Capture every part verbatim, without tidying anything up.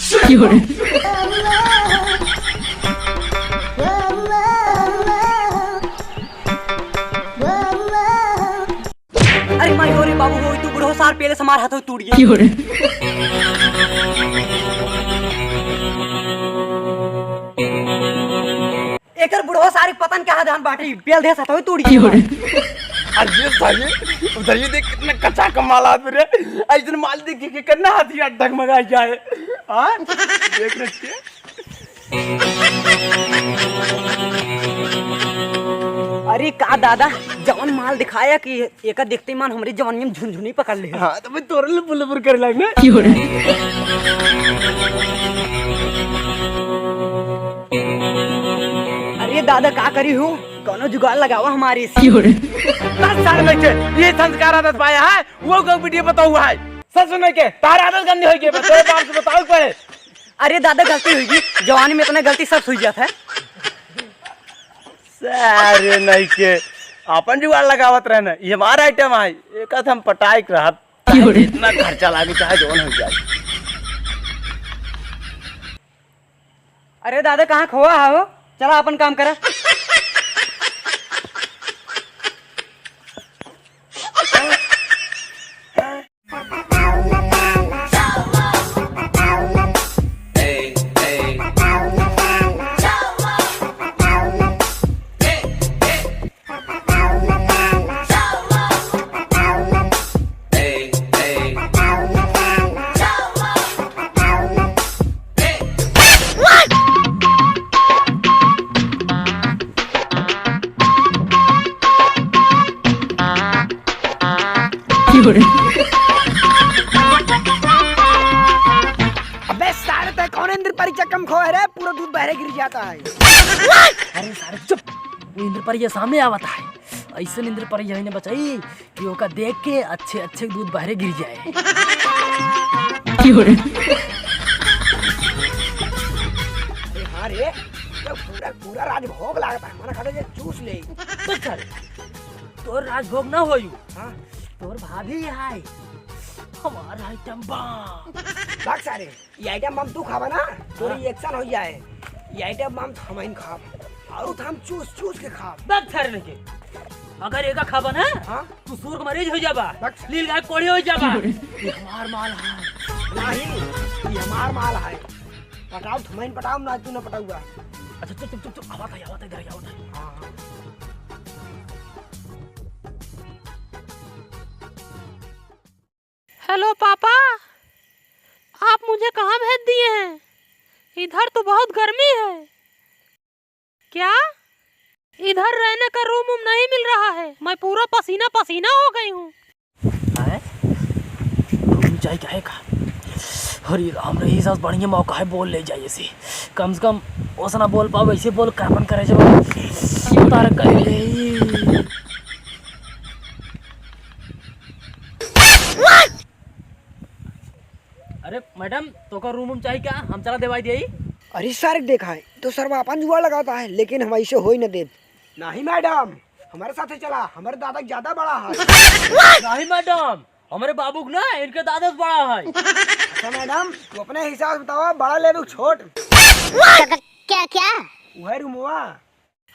अरे माई हो रे बाबू हो, तू बुढ़ो सार पेले समार हाथो टूट गया। एकर बुढ़वा सारी पतन कहाँ धान बाटे, बेल दे सतोई तोड़ी। अरे ये सारे, उधर ये देख कितना कच्चा कमाल आदमी रे। ऐसन माल देख के करना हाथी डगमगा जाए। हाँ? देख रखे। अरे का दादा, जवन माल दिखाया कि एका देखते ही मान हमरी जवानी में झुनझुनी पकड़ ले। हाँ, तो मैं तोरे ले बुलबुल करे लाग ना। अरे दादा, का करी हो? कौनो जुगाड़ लगावा हमारे से। बस सारे बैठे, ये संस्कार आदत पाया है, वो को वीडियो बताऊ है। सच सुने के, तार आदत गंदी होई के, बस तोरे बाप से बताऊ पड़े। अरे दादा, गलती होई गई, जवानी में इतना गलती सब हुई जाता है। सारे नहीं के, अपन जुगाड़ लगावत रहना, ये हमारा आइटम है, एक हाथ हम पटाई के रहब। चाहे जितना खर्चा लागे, चाहे जवन हो जाए। अरे दादा, कहाँ खोआ हो? चला अपन काम करा। अबे सारे, तै कौन इंद्र परी चक्कम खो है रे? पूरा दूध बहरे गिर जाता है। अरे सारे चुप, वो इंद्र परी ये सामने आवत है। ऐसे इंद्र परी यही ने बचाई कि ओका देख के अच्छे अच्छे दूध बहरे गिर जाए। अरे हाँ रे, तो पूरा पूरा राजभोग लागता है, मन करे जे चूस ले। तो चल, तोर राजभोग ना होयू। हाँ? तोर भाभी है, हमार आइटम बम। भाग सारे, ये आइटम बम तू खाबा ना, तोर हाँ। रिएक्शन हो जाए। ये आइटम बम तो हम ही खाब, और तो हम चूस चूस के खाब। बक थर नहीं के, अगर एका खाबा ना, हाँ? तू स्वर्ग में रेज हो जाबा, बक। लील गाय कोढ़ी हो जाबा। ये हमार माल है। नहीं, ये हमार माल है। पटाओ, थमाइन पटाओ, ना तू ना पटाऊगा। अच्छा, चुप, चुप, चुप, चुप, आवत है, आवत है, इधर ही आवत है। हाँ, हाँ। हेलो पापा, आप मुझे कहाँ भेज दिए हैं? इधर तो बहुत गर्मी है। क्या? इधर रहने का रूम वूम नहीं मिल रहा है, मैं पूरा पसीना पसीना हो गई हूँ। हैं? रूम चाहिए काहे का? अरे राम रे, ई सास बढ़िया मौका है, बोल ले जाइए से। कम से कम ओसना बोल पाओ, वैसे बोल, करपन करे जब उतार कर ले। अरे मैडम, तोका रूम वूम चाहिए क्या? हम चला देवाई दिए। अरे सर, देखा है तो सरवा अपन जुआ लगाता है, लेकिन हम ऐसे हो ही न देब। नहीं मैडम, हमारे साथ ही चला, हमारे दादा ज्यादा बड़ा है। नहीं मैडम, हमारे बाबू ना इनके दादा से बड़ा है। अच्छा मैडम, तू अपने हिसाब से बतावा, बड़ा लेबू छोट? क्या, क्या? वह रूमवा।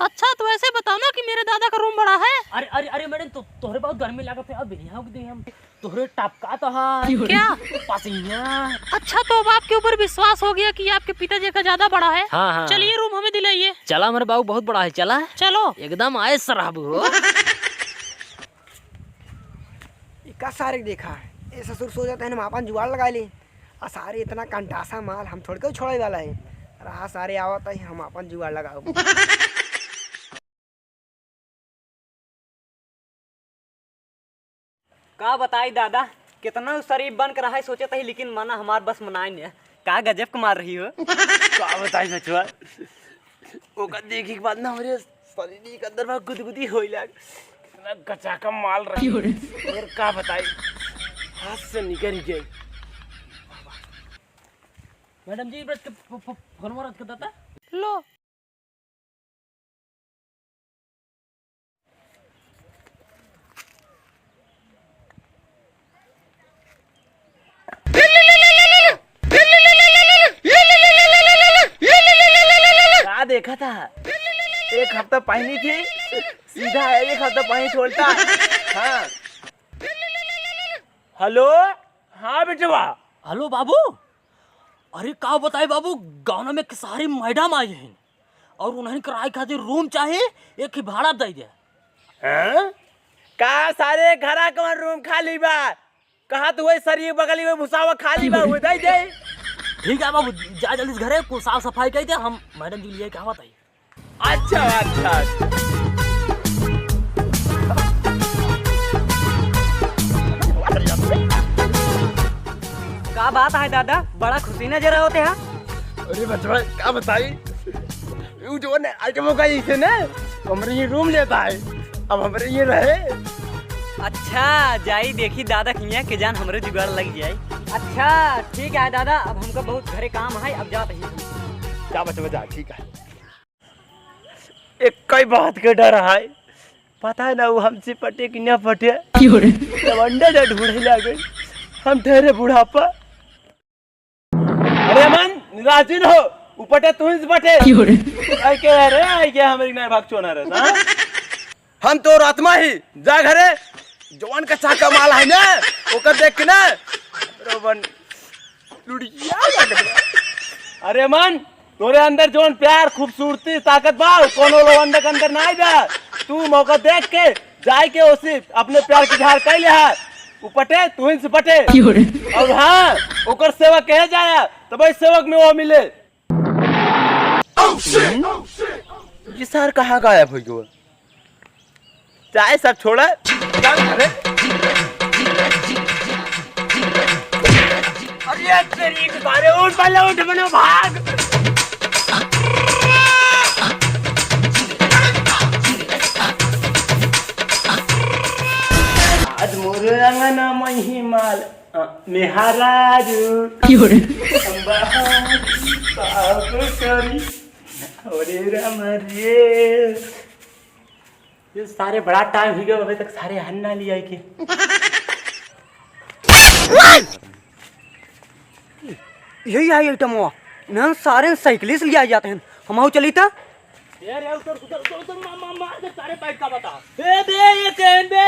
अच्छा, तो ऐसे बताओ ना कि मेरे दादा का रूम बड़ा है। अरे, अरे, अरे मैडम, तो तोहरे बहुत गर्मी लागत है, अब यहाँ दे हम तोहरे टपका तो है। क्या? पसीना। अच्छा, तो अब आपके ऊपर विश्वास हो गया कि आपके पिताजी का ज्यादा बड़ा है। हाँ, हाँ। चलिए, रूम हमें दिलाइए। चला, हमारे बाबू बहुत बड़ा है, चला। चलो। एकदम आए सराबू हो। इका सारे देखा है, ए ससुर सो जाता है, हम आपन जुगाड़ लगा ली। आ सारे इतना कंटासा माल हम थोड़के छोड़े वाला है। रहा सारे आवत है, हम आपन जुगाड़ लगाओ। का बताई दादा, कितना शरीफ बन के रहा है सोचत ही, लेकिन मना हमार बस मनाए ने। का गजब के मार रही हो। का बताई बचवा, ओका देखी के बाद ना हमरे शरीर के अंदर में गुदगुदी होई लाग। इतना गचाका माल रही। और का बताई, हाथ से निकल गई। मैडम जी, बस के फो-, फो-, फोन रख के देता। लो। एक हफ्ता पहनी थी, सीधा है, एक हफ्ता पहनी छोड़ता। हाँ। हेलो, हाँ बेटवा। हेलो बाबू, अरे का बताई बाबू, गाँव में एक सारी मैडम आई हैं और उन्हें किराए खातिर रूम चाही, एक ही भाड़ा दे दे। हैं? का सारे घरा कौन रूम खाली बा? कहा तू वही सरी बगली में भुसावा खाली बा, वो दे दे। ठीक है बाबू, जा जल्दी से घरे, कुछ साफ सफाई कर दे, हम मैडम जी लिए कहा बताइए। अच्छा, अच्छा, अच्छा। का बात है दादा, बड़ा खुशी नजर आवते हैं। अरे बचवा, का बताई, वो जो ने आइटमों का इसे ना, हमरे ये रूम लेता है, अब हमरे ये रहे। अच्छा, जाई देखी दादा किया के जान हमरे जुगाड़ लग जाए। अच्छा, ठीक है दादा, अब हमको बहुत घरे काम है, अब जात ही हम। जा बचवा जा, ठीक है। एक कई बात के डर है, पता है ना वो हमसे पटे कि ना पटे। क्यों रे? जब अंडा ना ढूंढे लागे, हम ठहरे बुढ़ापा। अरे मन, निराश जिन हो, उपटे तू ही से पटे। क्यों रे? आई के रे, आई के हमारी नहीं भाग चोना रे, हाँ? हम तोर आत्मा ही, जा घरे, जवान का चाका माल है ना, ओकर देख के ना, हमरो मन लुढ़िया लग गया। अरे मन, तोरे अंदर जौन प्यार, खूबसूरती, ताकत बा, उ कोनो लवंडा के अंदर नाई बा। तू मौका देख के जाए के ओसे अपने प्यार के इजहार कर ले हा। उ पटे, तू ही से पटे। क्यों रे? और हाँ, ओकर सेवक कहे जाया, तब सेवक में वो मिले। ये सार कहाँ गायब हो गया? चाहे सब छोड़ा, चल घरे। अरे तेरी के बारे, उठ पहले, उठ मनो, भाग। आज मोरे अंगना मही माल, अ, मेहरारू। क्यों रे? अम्बा, का करी? अरे राम रे। ये सारे बड़ा टाइम हो गया, अभी तक सारे हन ना लिया के। यही है आइटमवा। नन सारे साइकिल से लिया जाते हैं। हम आओ चली था। यार, यार, उधर, उधर, उधर, उधर, मार, मार, मार दे सारे बैठ का बता। ए बे, ये चैन बे।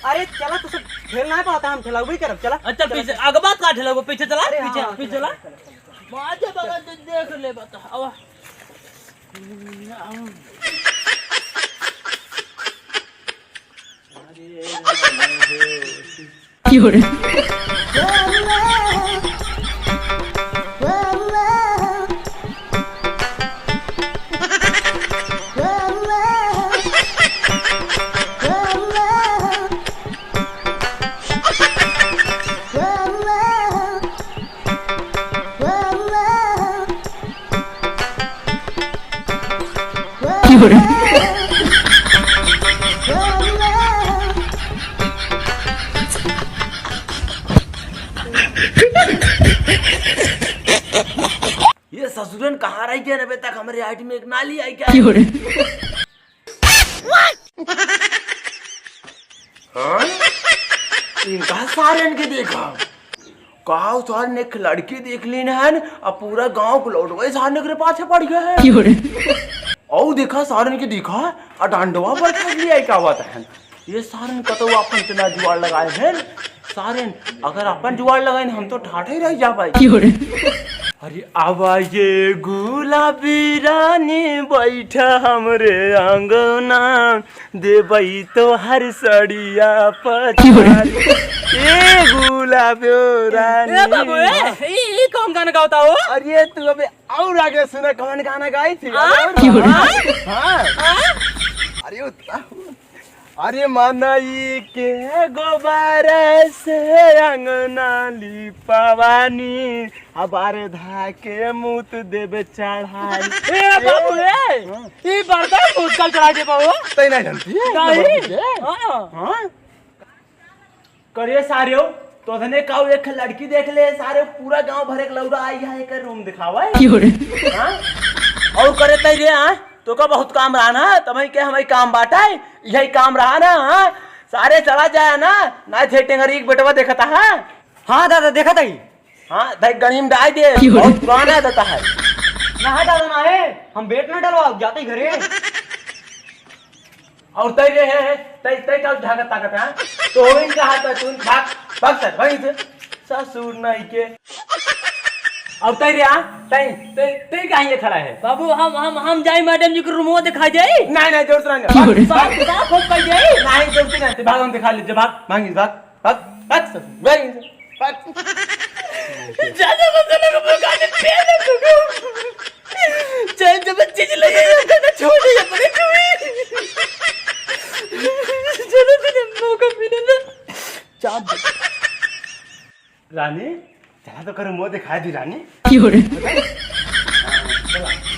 अरे चला, तो सब खेलना है, पता हम खेला वही करब, चला। अच्छा, चला, पीछे, चला। आगे बात का ठेला, वो पीछे चला, अरे हाँ, पीछे, हाँ, पीछे चला, चला। चला। बाजे बगल से देख ले, बता, अब। क्यों रे? ये ससुरन कहाँ रह गए अबे तक, हमरे आइटम एक नाली आई क्या? हाँ? इनका सारन के देखा। का सारन एक लड़की देख लीन हन, अब पूरा गांव को लौटवे सारन के पाछे पड़ गया है। क्यों रे? औ देखा सारन के देखा, आ डंडवा पर फंस लिया है, क्या बात है? ये सारन कतौ अपन इतना जुआड़ लगाए हैं। सारन, अगर अपन जुआड़ लगाए, हम तो ठाठे रह जा भाई। क्यों रे? अरे आवा ये गुलाबी रानी बैठा हमरे आंगना, देबई तोहर सड़िया पछारी। ए गुलाबो रानी। ए बाबू, ए, ई, ई कौन गाना गावता हो? अरे तू अबे और आगे सुना कौन गाना गाई थी। हाँ? अरे और की हो रही? हाँ? हाँ? हाँ? अरे उतना, अरे मनई के गोबर से अंगना लिपवानी, अबार धाके मुत देबे चढ़ाई। ए बाबू, ए, हाँ। ई बर्तन मुत कल चढ़ा दे बाबू। तै नहीं जानती है, नहीं। बाबू के? हाँ। हाँ। करिए सारे हो, तोहने काऊ एक लड़की देख ले, सारे पूरा गांव भर एक लौड़ा आई है, एक रूम दिखावा है। क्यों रे? हाँ? और करे तै रे, हाँ? तो का बहुत काम रहा ना, तमई के हमई काम बाटा है, यही काम रहा ना, हाँ? सारे चला जाए ना, ना थे टेंगरी एक बेटवा देखता है। हाँ दादा, देखत हई। हाँ, धई गणीम डाल दे, क्यों रे? बहुत पुराना देता है। कहाँ दादा ना है, हम बेड ना डलवाओ, जाते ही घरे। और तै रे है, है, तै, तै का झांकत ताकत है? तो हो इन कहा था तू, भाग, भाग सर, भाग इसे। ससुर नहीं के। और तै रे आ, तै, तै, तै कहाँ ये खड़ा है? बाबू, हम, हम, हम जाई मैडम जी के रूमवा दिखा जाई। नहीं, नहीं, जरूरत नहीं। क्यों रे? साफ, साफ हो पाई जाई। नहीं, जरूरत नहीं, भाग हम दिखा लीजिए, भाग, भाग, भाग। भाग, भाग ससुर, भाग इनसे, भाग। ज्यादा मत लगा, वो गाने पे ना तू। चाहे जब चीज लगे, ये गाना छोड़ दे, अपने तू ही। चलो, तुझे मौका मिले ना। चाप दे। रानी, चला तो करो, मुंह दिखा दी रानी। क्यों रे? चला।